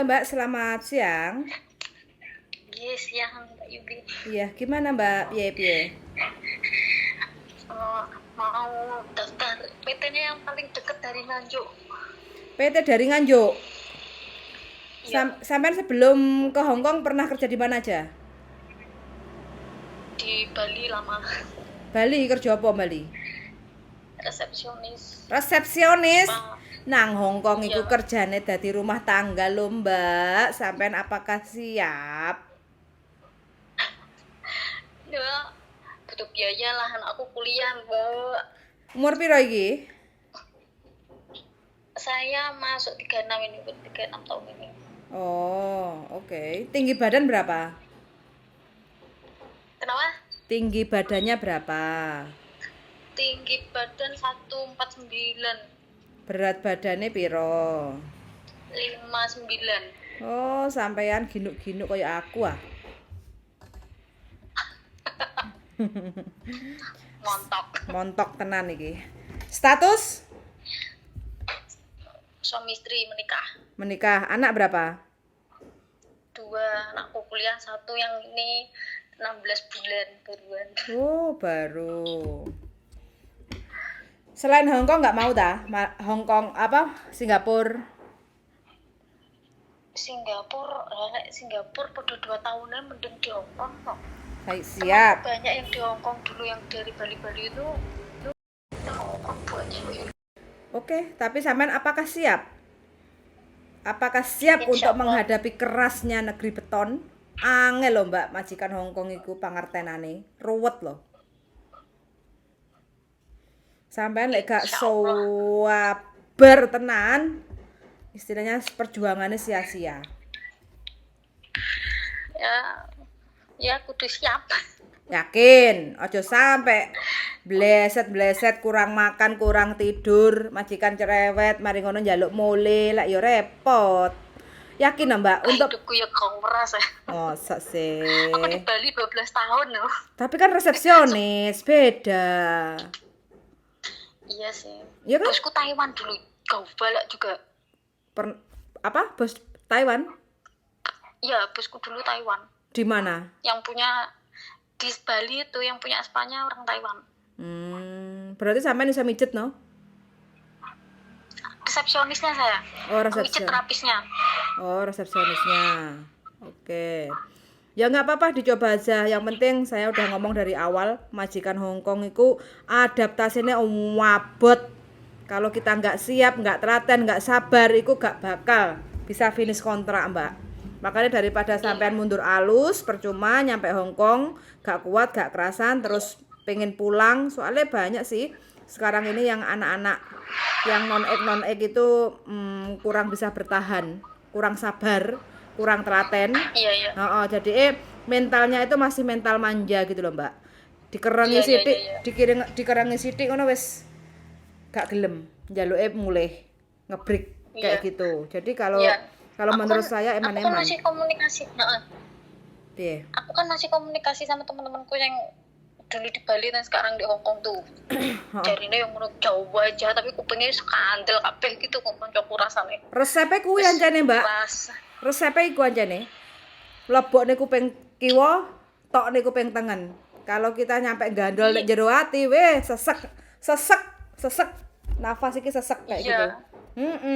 Mbak, selamat siang. Iya, siang Mbak Yubi. Iya, gimana, Mbak? Piye piye? Eh, mau daftar PT-nya yang paling dekat dari Nganjuk. PT dari Nganjuk. Iya, Sampean sebelum ke Hong Kong pernah kerja di mana aja? Di Bali lama. Bali, kerja apa Bali? Resepsionis. Resepsionis. Spa. Nang Hong Kong iku Iya. kerjane dadi rumah tangga lho, Mbak. Sampean apakah siap? Ya, butuh biaya lah, anakku kuliah, Mbak. Umur piro iki? Saya masuk 36 ini, Bu, 36 tahun ini. Oh, oke. Tinggi badan berapa? Kenapa? Tinggi badannya berapa? Tinggi badan 149. Berat badannya piro? 59. Oh, sampean ginuk-ginuk kayak aku ah. Montok. Montok tenan iki. Status? Suami istri, menikah. Menikah. Anak berapa? Dua, anakku kuliah satu, yang ini 16 bulan baruan. Oh, baru. Selain Hong Kong nggak mau ta? Hong Kong apa? Singapura. Singapura, lah, Singapura pada 2 tahunan mending di Hong Kong kok. Baik, Temanku siap. banyak yang di Hong Kong dulu, yang dari Bali-Bali itu Hong Kong banyak. Oke, tapi sampean apakah siap? Apakah siap Insya untuk Allah. menghadapi kerasnya negeri beton? Angel loh, Mbak, majikan Hong Kong iku pangertenane, ruwet loh. Sampean lek gak Insya Allah. sabar tenan, istilahnya perjuangannya sia-sia. Ya, ya kudu siap. Yakin, ojo sampai bleset-bleset kurang makan, kurang tidur, majikan cerewet, mari ngono njaluk mule, lak yo repot. Yakin ah, Mbak, untuk Hidupku ya keras ya. Masa Aku di sih. Bali 12 tahun loh. Tapi kan resepsionis beda. Iya sih. Iya kan? Bosku Taiwan dulu, kau balak juga. Per, apa? Bos Taiwan? Iya, bosku dulu Taiwan. Di mana? Yang punya di Bali itu, yang punya spanya orang Taiwan. Berarti sampean bisa mijet no? Resepsionisnya saya. Oh, Aku resepsion. mijet terapisnya. Oh, resepsionisnya. Oke. Ya nggak apa-apa, dicoba aja. Yang penting saya udah ngomong dari awal, majikan Hong Kong itu adaptasinya wabot. Kalau kita nggak siap, nggak telaten, nggak sabar, itu nggak bakal bisa finish kontrak, Mbak. Makanya daripada sampean mundur alus, percuma nyampe Hong Kong, gak kuat, gak kerasan, terus pengen pulang. Soalnya banyak sih sekarang ini yang anak-anak yang non ek non ek itu kurang bisa bertahan, kurang sabar, kurang telaten. Iya. Oh, jadi mentalnya itu masih mental manja gitu loh, Mbak. Dikerengi Iya, sithik, iya. dikerengi sithik ngono wis gak gelem, njaluke mulih, ngebreak kayak gitu. Jadi kalau kalau Aku menurut kan, saya aku kan eman-eman. masih komunikasi. Nah, Piye? aku kan masih komunikasi sama teman-temanku yang dulu di Bali dan sekarang di Hong Kong tuh. Jarine yang menurut jauh aja, tapi kupingnya skandal kabeh gitu kok koncoku rasane. Resepnya kuwi Wis ancene, Mbak. pas. Resepnya iku ancene. Lebokne kuping kiwa, tokne kuping tengen. Kalau kita nyampe gandol nek jero ati, weh sesek, sesek, sesek. Nafas iki sesek kayak Iya. gitu.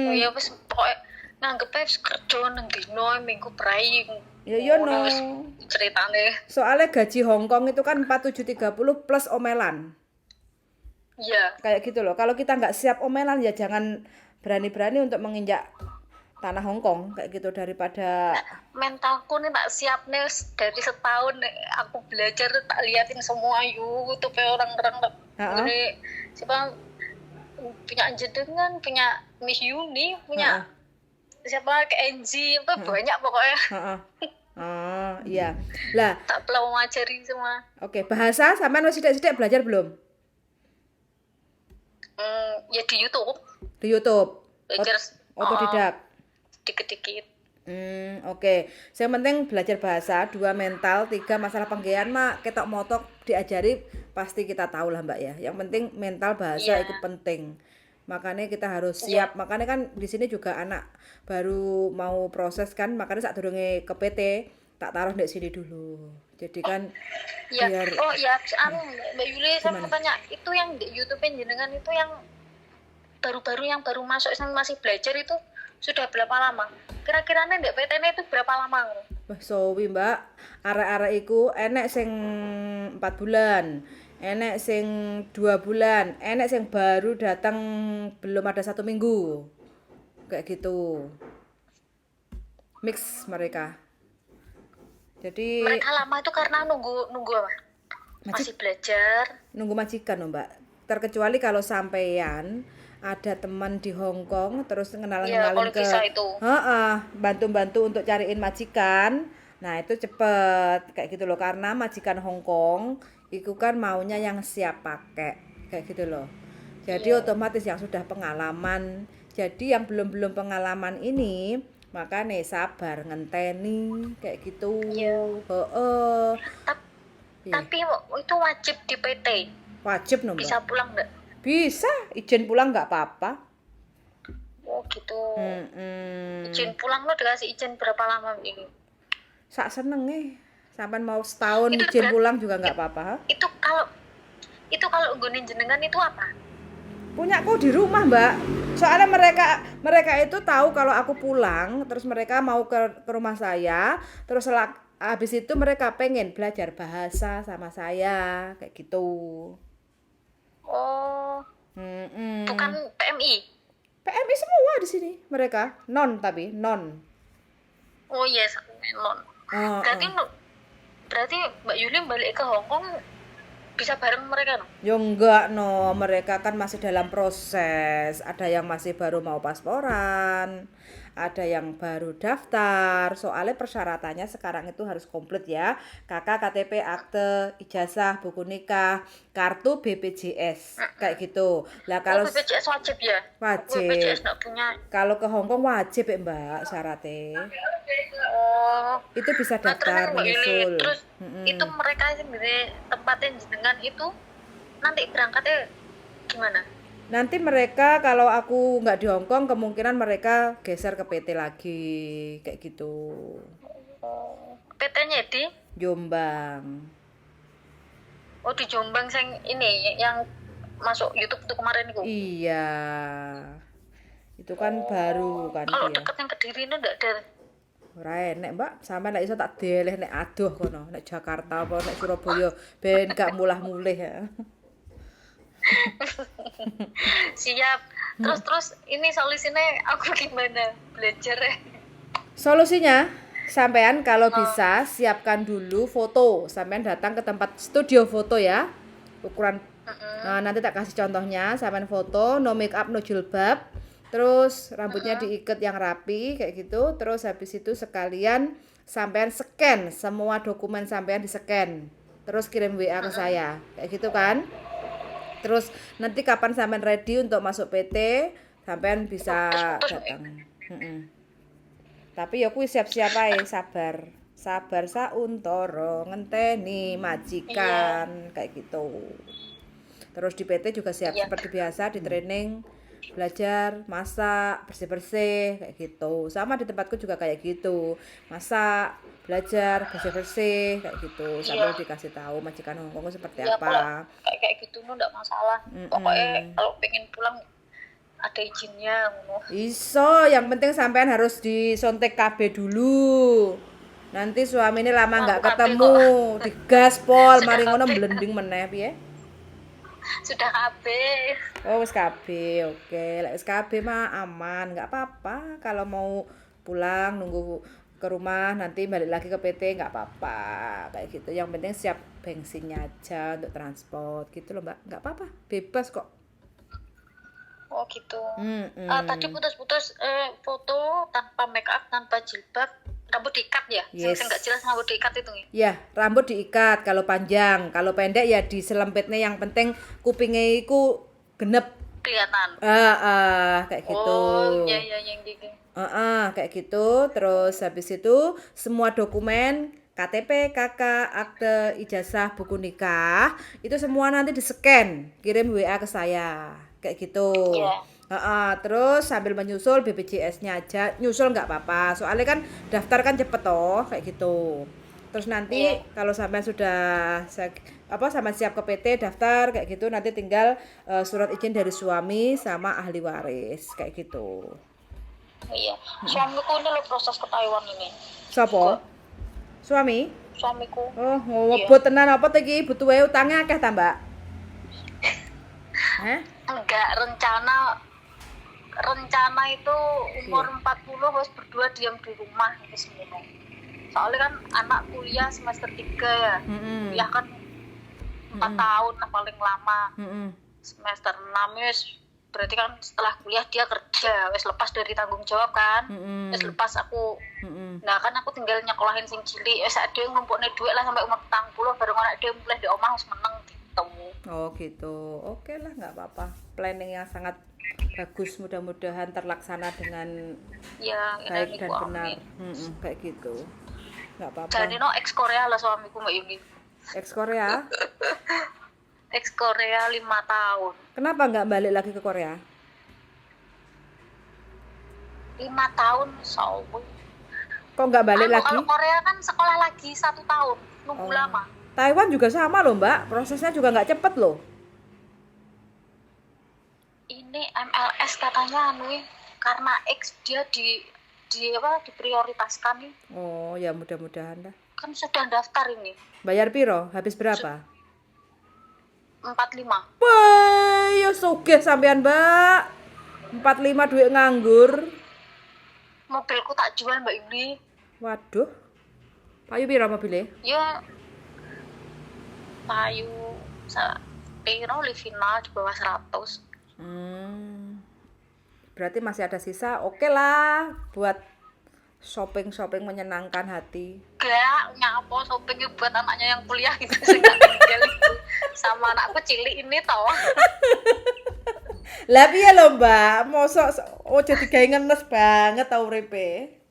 Oh ya wis, pokoke nganggepnya wis kerja nang dino minggu prei. Ya iya Ngono no. wis ceritane. Soalnya gaji Hong Kong itu kan 4730 plus omelan. Iya. Kayak gitu loh. Kalau kita nggak siap omelan ya jangan berani-berani untuk menginjak tanah Hong Kong kayak gitu, daripada Mentalku nih tak siap nih dari setahun nih, aku belajar tak liatin semua YouTube orang-orang tak ini siapa punya jenengan, punya Miss Yuni, punya siapa ke Angie, apa banyak pokoknya. Heeh. Oh, iya. Lah, Tak pelajari semua. oke, bahasa sampean wis sithik-sithik belajar belum? Ya di YouTube Di YouTube. belajar. Otodidak. Dikit-dikit. Oke. Yang penting belajar bahasa, dua mental, tiga masalah penggawean mah ketok motok diajari pasti kita tahu lah, Mbak ya. Yang penting mental bahasa itu penting. Makanya kita harus Iya. siap. Makanya kan di sini juga anak baru mau proses kan, makanya saat durunge ke PT tak taruh di sini dulu. Jadi kan Iya. biar Oh iya, anu Mbak Yuli saya mau gimana? tanya, itu yang di YouTube jenengan itu yang baru-baru yang baru masuk yang masih belajar itu sudah berapa lama? Kira-kiranya di PT-nya itu berapa lama? Wah, suwi, Mbak. Arek-arek iku enek sing 4 bulan, enek sing 2 bulan, enek sing baru datang belum ada satu minggu. Kayak gitu. Mix mereka. Jadi Mereka lama itu karena nunggu nunggu apa? Majik Masih belajar. Nunggu majikan loh, Mbak. Terkecuali kalau sampean ada teman di Hong Kong terus Iya, ngenalin-ngenalin kalau ke bisa itu. heeh, bantu-bantu untuk cariin majikan. Nah, itu cepet kayak gitu loh, karena majikan Hong Kong itu kan maunya yang siap pakai kayak gitu loh. Jadi Iya. otomatis yang sudah pengalaman. Jadi yang belum-belum pengalaman ini makanya sabar ngenteni kayak gitu. Iya. Heeh. Iya. Tapi itu wajib di PT. Wajib no, Mbak. Bisa pulang nggak? Bisa, izin pulang nggak apa-apa. Oh gitu. Mm-mm. Izin pulang lo dikasih izin berapa lama ini? Sak senenge. Sampai mau setahun Itu izin pulang juga nggak apa-apa. Itu kalau nggonin jenengan itu apa? Punya aku di rumah, Mbak. Soalnya mereka mereka itu tahu kalau aku pulang, terus mereka mau ke rumah saya, terus habis itu mereka pengen belajar bahasa sama saya, kayak gitu. Oh, bukan PMI. PMI semua di sini mereka, non tapi non. Oh yes, non. Oh, Berarti oh. berarti Mbak Yuli balik ke Hong Kong bisa bareng mereka no? Ya enggak no, mereka kan masih dalam proses. Ada yang masih baru mau pasporan, ada yang baru daftar. Soalnya persyaratannya sekarang itu harus komplit ya. KK, KTP, akte, ijazah, buku nikah, kartu BPJS, kayak gitu. Lah Oh, kalau BPJS wajib ya? Wajib. BPJS nggak punya. Kalau ke Hong Kong wajib ya, Mbak, syaratnya. Oh. Itu bisa Nah, terus daftar Mbak Yuli, menyusul. terus Mm-mm. itu mereka sendiri tempatin jenengan itu nanti berangkatnya gimana? Nanti mereka kalau aku nggak di Hong Kong kemungkinan mereka geser ke PT lagi kayak gitu. Oh, PT-nya di? Jombang. Oh, di Jombang sing ini yang masuk YouTube tuh kemarin itu. Iya. Itu kan baru kan Kalau dia. deket yang Kediri ini enggak ada. Ora enek, Mbak. Sampeyan nek iso tak deleh nek adoh kono, nek Jakarta apa nek Surabaya ben gak mulah-mulih ya. Siap. Terus terus ini solusinya aku gimana? Belajar ya. Solusinya, sampean kalau bisa siapkan dulu foto. Sampean datang ke tempat studio foto ya. Ukuran. Nah, nanti tak kasih contohnya, sampean foto, no make up, no jilbab. Terus rambutnya diikat yang rapi kayak gitu. Terus habis itu sekalian sampean scan semua dokumen, sampean di-scan. Terus kirim WA ke saya. Kayak gitu kan. Terus nanti kapan sampean ready untuk masuk PT, sampean bisa datang. Tapi ya kuwi siap-siap ae, sabar. Sabar sauntara ngenteni majikan kayak gitu. Terus di PT juga siap seperti biasa di training, belajar masak, bersih-bersih kayak gitu. Sama di tempatku juga kayak gitu. Masak, belajar, bersih-bersih kayak gitu. Sambil dikasih tahu majikan Hong Kong seperti Iya, apa. kalau kayak kayak gitu nu enggak masalah. Pokoknya kalau pengen pulang ada izinnya ngono. Iso, yang penting sampean harus disontek KB dulu. Nanti suami ini lama nggak Aku KB ketemu, digas pol, Sudah mari ngono KB. blending meneh piye? Sudah KB. Oh, wis KB, oke. Lek wis KB mah aman, nggak apa-apa. Kalau mau pulang nunggu ke rumah nanti balik lagi ke PT nggak apa-apa kayak gitu. Yang penting siap bensinnya aja untuk transport gitu loh, Mbak. Nggak apa-apa, bebas kok. Oh gitu. Mm-mm. Ah, tadi putus-putus foto tanpa make up, tanpa jilbab, rambut diikat ya? Yes. Sing nggak jelas rambut diikat itu nih. Ya, rambut diikat kalau panjang, kalau pendek ya diselempitnya, yang penting kupingnya iku genep. Kelihatan. Ah, ah, kayak gitu. Oh, iya iya yang gitu. Ah, ah, kayak gitu. Terus habis itu semua dokumen KTP, KK, akte, ijazah, buku nikah, itu semua nanti di-scan, kirim WA ke saya. Kayak gitu. Iya. Heeh, terus sambil menyusul BPJS-nya aja, nyusul nggak apa-apa. Soalnya kan daftar kan cepet toh, kayak gitu. Terus nanti Iya. kalau sampai sudah apa sama siap ke PT daftar kayak gitu, nanti tinggal surat izin dari suami sama ahli waris kayak gitu. Iya. Suamiku ini loh proses ke Taiwan ini. Sopo? Suami? Suamiku. Oh, ngebut tenan apa to iki? Butuhe utangnya akeh ta, Mbak? Hah? Enggak, rencana rencana itu umur 40 harus berdua diam di rumah itu semua. Soalnya kan anak kuliah semester 3 ya. Kuliah kan 4 tahun lah paling lama. Semester 6 wis berarti kan setelah kuliah dia kerja, wis lepas dari tanggung jawab kan. Wis lepas aku. Nah kan aku tinggal nyekolahin sing cilik, wis dhewe ngumpulne dhuwit lah sampai umur 40 baru anak dhewe mulih di omah wis meneng gitu. Oh gitu. Oke lah, nggak apa-apa. Planning yang sangat bagus, mudah-mudahan terlaksana dengan Ya, baik dan niku, benar. Amin. Kayak gitu. Nggak apa-apa. Jadi no ex Korea lah suamiku, Mbak Yuni. Ex Korea. Ex Korea 5 tahun. Kenapa nggak balik lagi ke Korea? 5 tahun so. Kok nggak balik Anu, lagi? kalau Korea kan sekolah lagi satu tahun, nunggu Oh. lama. Taiwan juga sama loh, Mbak. Prosesnya juga nggak cepet loh. Ini MLS katanya anu karena ex dia di apa diprioritaskan nih. Oh ya, mudah-mudahan lah. Kan sudah daftar ini. Bayar piro? Habis berapa? 45. Wah, ya sugih sampean, Mbak. 45 duit nganggur. Mobilku tak jual, Mbak Yuli. Waduh. Payu piro mobilnya? Ya payu sa piro Livina di bawah 100. Berarti masih ada sisa. Oke lah buat shopping-shopping menyenangkan hati. Gak nyapo shoppingnya buat anaknya yang kuliah gitu sih, nggak tinggal itu sama anakku cilik ini toh. Lah piye lho, Mbak? Mosok oh jadi gawe ngenes banget tau uripe.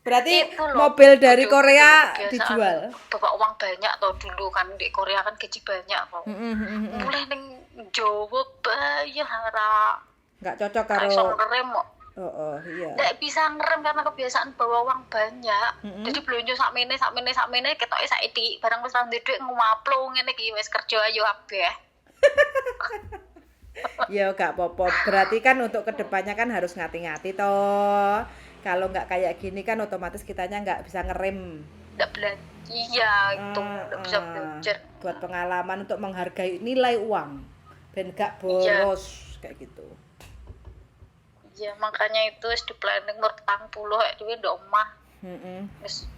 Berarti Itu loh, mobil dari aduh, Korea kebiasaan dijual. Bapak uang banyak toh dulu kan di Korea kan gaji banyak toh. Mulai ning Jawa bayar ora Nggak cocok ora iso karo ngerem kok. Oh, iya. Nggak bisa ngerem karena kebiasaan bawa uang banyak. Jadi belanja sakmene sakmene sakmene ketoke saiki barang wis ra duwe dhuwit ngumaplo ngene iki wis kerja ayo kabeh. Ya gak apa-apa. Berarti kan untuk kedepannya kan harus ngati-ngati toh. Kalau nggak kayak gini kan otomatis kitanya nggak bisa ngerem. Nggak belajar. Iya itu nggak bisa belajar. Buat pengalaman untuk menghargai nilai uang. Ben gak boros kayak gitu. Iya makanya itu wis di planning umur 40 dhewe ndok omah wis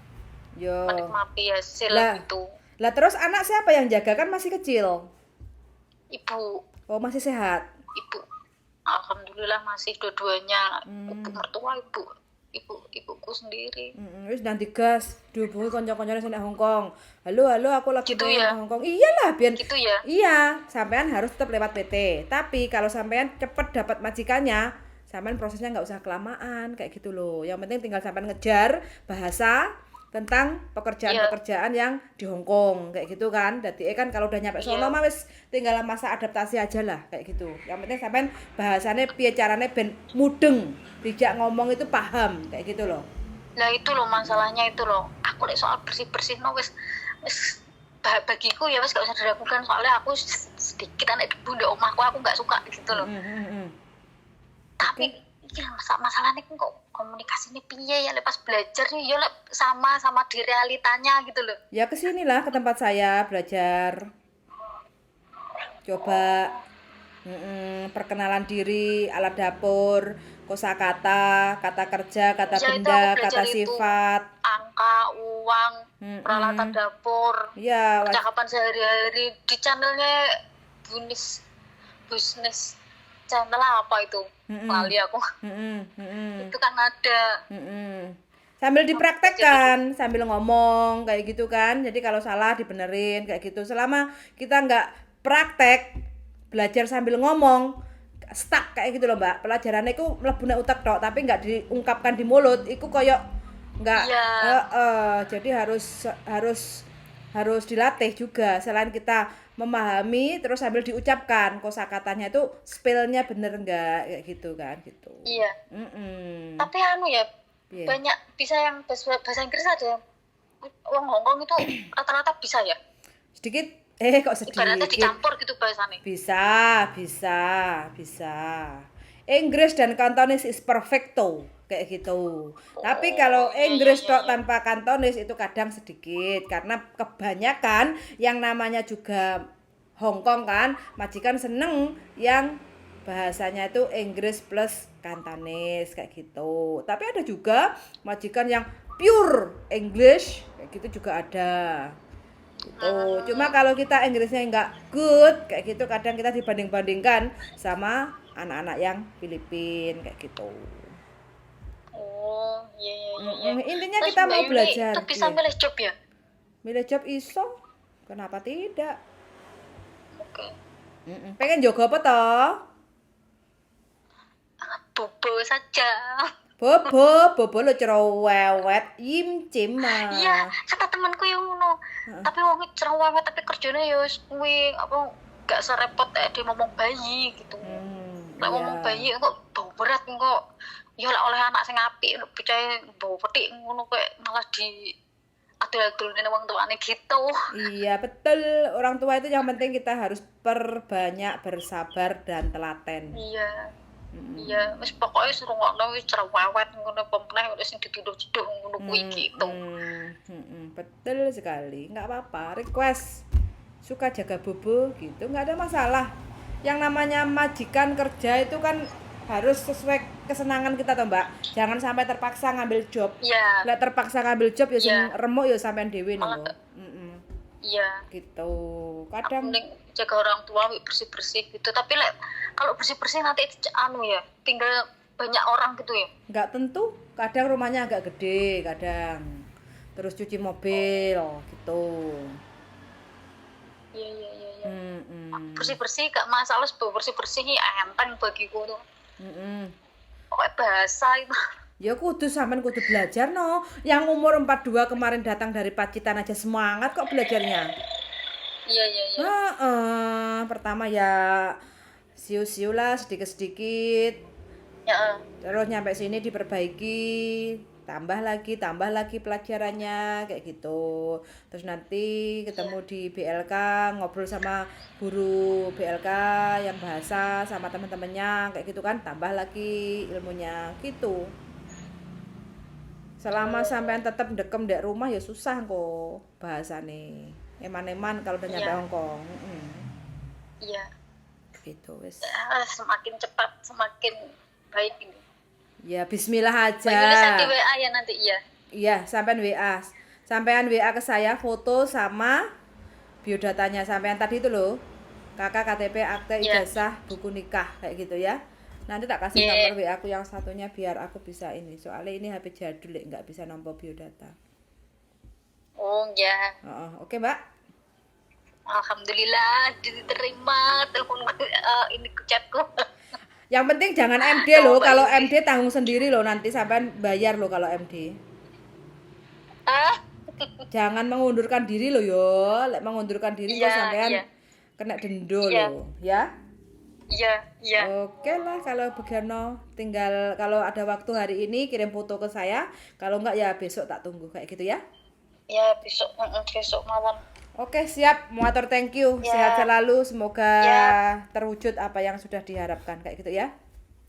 Yo. menikmati hasil Lah. gitu. Lah terus anak siapa yang jaga, kan masih kecil? Ibu. Oh, masih sehat. Ibu alhamdulillah masih dua-duanya, ibu mertua, ibu ibu ibuku sendiri. Wis ndang digas, dihubungi kanca-kancane sing nang Hong Kong. Halo, halo, aku lagi Gitu pengen ya? ke Hong Kong. Iyalah, biar Gitu ya. Iya, sampean harus tetap lewat PT. Tapi kalau sampean cepet dapat majikannya, sampean prosesnya nggak usah kelamaan kayak gitu loh. Yang penting tinggal sampean ngejar bahasa tentang pekerjaan-pekerjaan yang di Hong Kong kayak gitu kan. Jadi kan kalau udah nyampe sono mah wis tinggal masa adaptasi aja lah kayak gitu. Yang penting sampean bahasane piye carane ben mudeng, tidak ngomong itu paham kayak gitu loh. Lah itu loh masalahnya itu loh. Aku lek soal bersih-bersih no wis wis bagiku ya wis gak usah diragukan soalnya aku sedikit anak debu di omahku aku nggak suka gitu loh. Tapi ya masalahnya kok komunikasinya piye ya lek pas belajar nih ya lek sama sama di realitanya gitu loh. Ya kesinilah ke tempat saya belajar. Coba perkenalan diri, alat dapur, kosakata, kata kerja, kata Ya, itu benda, aku belajar kata itu. sifat. Angka, uang, peralatan dapur, Ya, percakapan sehari-hari di channelnya Bunis Bisnis channel apa itu? Lali aku. Itu kan ada. Sambil dipraktekkan, sambil ngomong kayak gitu kan. Jadi kalau salah dibenerin kayak gitu. Selama kita nggak praktek belajar sambil ngomong, stuck kayak gitu loh, Mbak. Pelajarannya itu mlebu nang utek tok, tapi nggak diungkapkan di mulut. Iku koyok nggak. Iya. Jadi harus harus harus dilatih juga. Selain kita memahami terus sambil diucapkan kosakatanya itu spellnya bener enggak kayak gitu kan gitu. Iya. Tapi anu ya, Piye? Banyak bisa yang bahasa bahasa Inggris, ada yang wong Hongkong itu rata-rata bisa ya. Sedikit, kok Ibaratnya sedikit. Dicampur gitu bahasanya. Bisa, bisa, bisa. Inggris dan Kantonis is perfecto kayak gitu. Tapi kalau Oh, iya, Inggris tok iya. tanpa Kantonis itu kadang sedikit karena kebanyakan yang namanya juga Hong Kong kan, majikan seneng yang bahasanya itu Inggris plus Kantonis kayak gitu. Tapi ada juga majikan yang pure English kayak gitu juga ada gitu. Cuma kalau kita Inggrisnya nggak good kayak gitu, kadang kita dibanding-bandingkan sama anak-anak yang Filipin kayak gitu. Oh, iya. Intinya Terus kita Mbak mau Yuni belajar. itu bisa milih job ya? Milih job iso, kenapa tidak? Oke. Pengen jogo apa toh? Bobo saja. Bobo, bobo lo cerewet, yim cim ah. Iya, kata temanku yang ngono. Tapi wong cerewet tapi kerjanya ya wis kuwi apa gak serepot dia ngomong bayi gitu. Lek ngomong bayi kok bau berat kok. Ya lek oleh anak sing apik bocah bau petik ngono kok malah di adul-adul wong tuane gitu. Iya, betul. Orang tua itu yang penting kita harus perbanyak bersabar dan telaten. Iya. Iya, wis pokoknya suruh ngono wis cerewet ngono apa meneh wis sing dituduh-tuduh ngono kuwi gitu. Betul sekali. Nggak apa-apa. Request suka jaga bobo gitu, nggak ada masalah. Yang namanya majikan kerja itu kan harus sesuai kesenangan kita toh, Mbak. Jangan sampai terpaksa ngambil job. Iya. Lek terpaksa ngambil job ya sing remuk ya sampean dhewe Malah lho. Iya. Gitu. Aku Kadang mending jaga orang tua bersih-bersih gitu. Tapi lek kalau bersih-bersih nanti anu ya, tinggal banyak orang gitu ya. Nggak tentu, kadang rumahnya agak gede, kadang terus cuci mobil gitu. Iya. Mm-mm. Bersih-bersih gak masalah, bersih-bersih ini enteng bagiku tuh. Pokoknya bahasa itu. Ya kudu, sampean kudu belajar no. Yang umur 42 kemarin datang dari Pacitan aja semangat kok belajarnya. Iya. Heeh, pertama ya siu-siu lah sedikit-sedikit. Terus nyampe sini diperbaiki, tambah lagi pelajarannya kayak gitu. Terus nanti ketemu di BLK, ngobrol sama guru BLK yang bahasa sama teman-temannya kayak gitu kan, tambah lagi ilmunya gitu. Selama sampean tetep ndekem ndek rumah ya susah kok bahasane. Eman-eman kalau udah nyampe Hong Kong. Iya. Gitu wis. Ya, semakin cepat semakin baik ini. Ya bismillah aja. Mbak Yuni saya di WA ya nanti iya. Iya, sampean WA. Sampean WA ke saya foto sama biodatanya sampean tadi itu loh. KK, KTP, akte, ijazah, buku nikah kayak gitu ya. Nanti tak kasih nomor WA aku yang satunya biar aku bisa ini. Soalnya ini HP jadul, Lek, nggak bisa nompo biodata. Oh ya. Heeh, oke, Mbak. Alhamdulillah diterima telepon ini chatku. Yang penting jangan MD loh. Coba Kalau ini. MD tanggung sendiri loh, nanti sampean bayar loh kalau MD. Ah, Jangan mengundurkan diri loh yo. Lek mengundurkan diri kok sampean kena denda loh, ya. Iya. Oke lah kalau begini, tinggal kalau ada waktu hari ini kirim foto ke saya, kalau enggak ya besok tak tunggu kayak gitu ya. Ya besok, besok malam. Oke, siap, Muatur, thank you. Ya. Sehat selalu, semoga Ya. terwujud apa yang sudah diharapkan kayak gitu ya.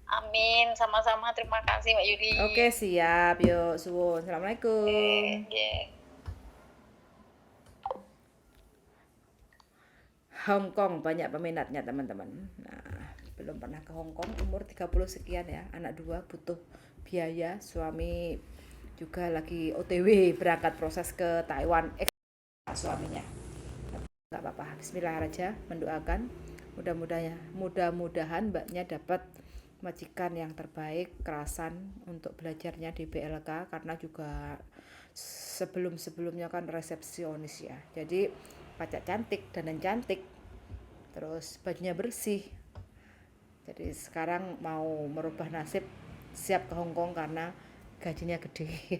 Amin, sama-sama. Terima kasih Mbak Yuli. Oke, siap. Yuk, suwun. Assalamualaikum. Oke. Hong Kong banyak peminatnya teman-teman. Nah, belum pernah ke Hong Kong, umur 30 sekian ya, anak dua butuh biaya, suami juga lagi OTW berangkat proses ke Taiwan, suaminya. Nggak apa-apa, bismillah aja, mendoakan mudah-mudahan mbaknya dapat majikan yang terbaik, kerasan untuk belajarnya di BLK karena juga sebelum-sebelumnya kan resepsionis ya. Jadi pacak cantik, dandan cantik, terus bajunya bersih. Jadi sekarang mau merubah nasib, siap ke Hong Kong karena gajinya gede.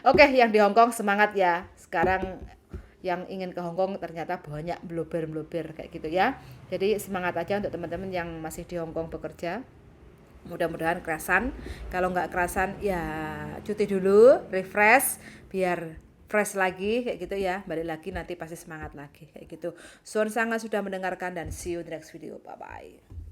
Oke, yang di Hong Kong semangat ya. Sekarang Yang ingin ke Hong Kong ternyata banyak blober-blober kayak gitu ya. Jadi semangat aja untuk teman-teman yang masih di Hong Kong bekerja. Mudah-mudahan kerasan. Kalau nggak kerasan ya cuti dulu, refresh biar fresh lagi kayak gitu ya. Balik lagi nanti pasti semangat lagi kayak gitu. Suwun sanget sudah mendengarkan dan see you in the next video. Bye bye.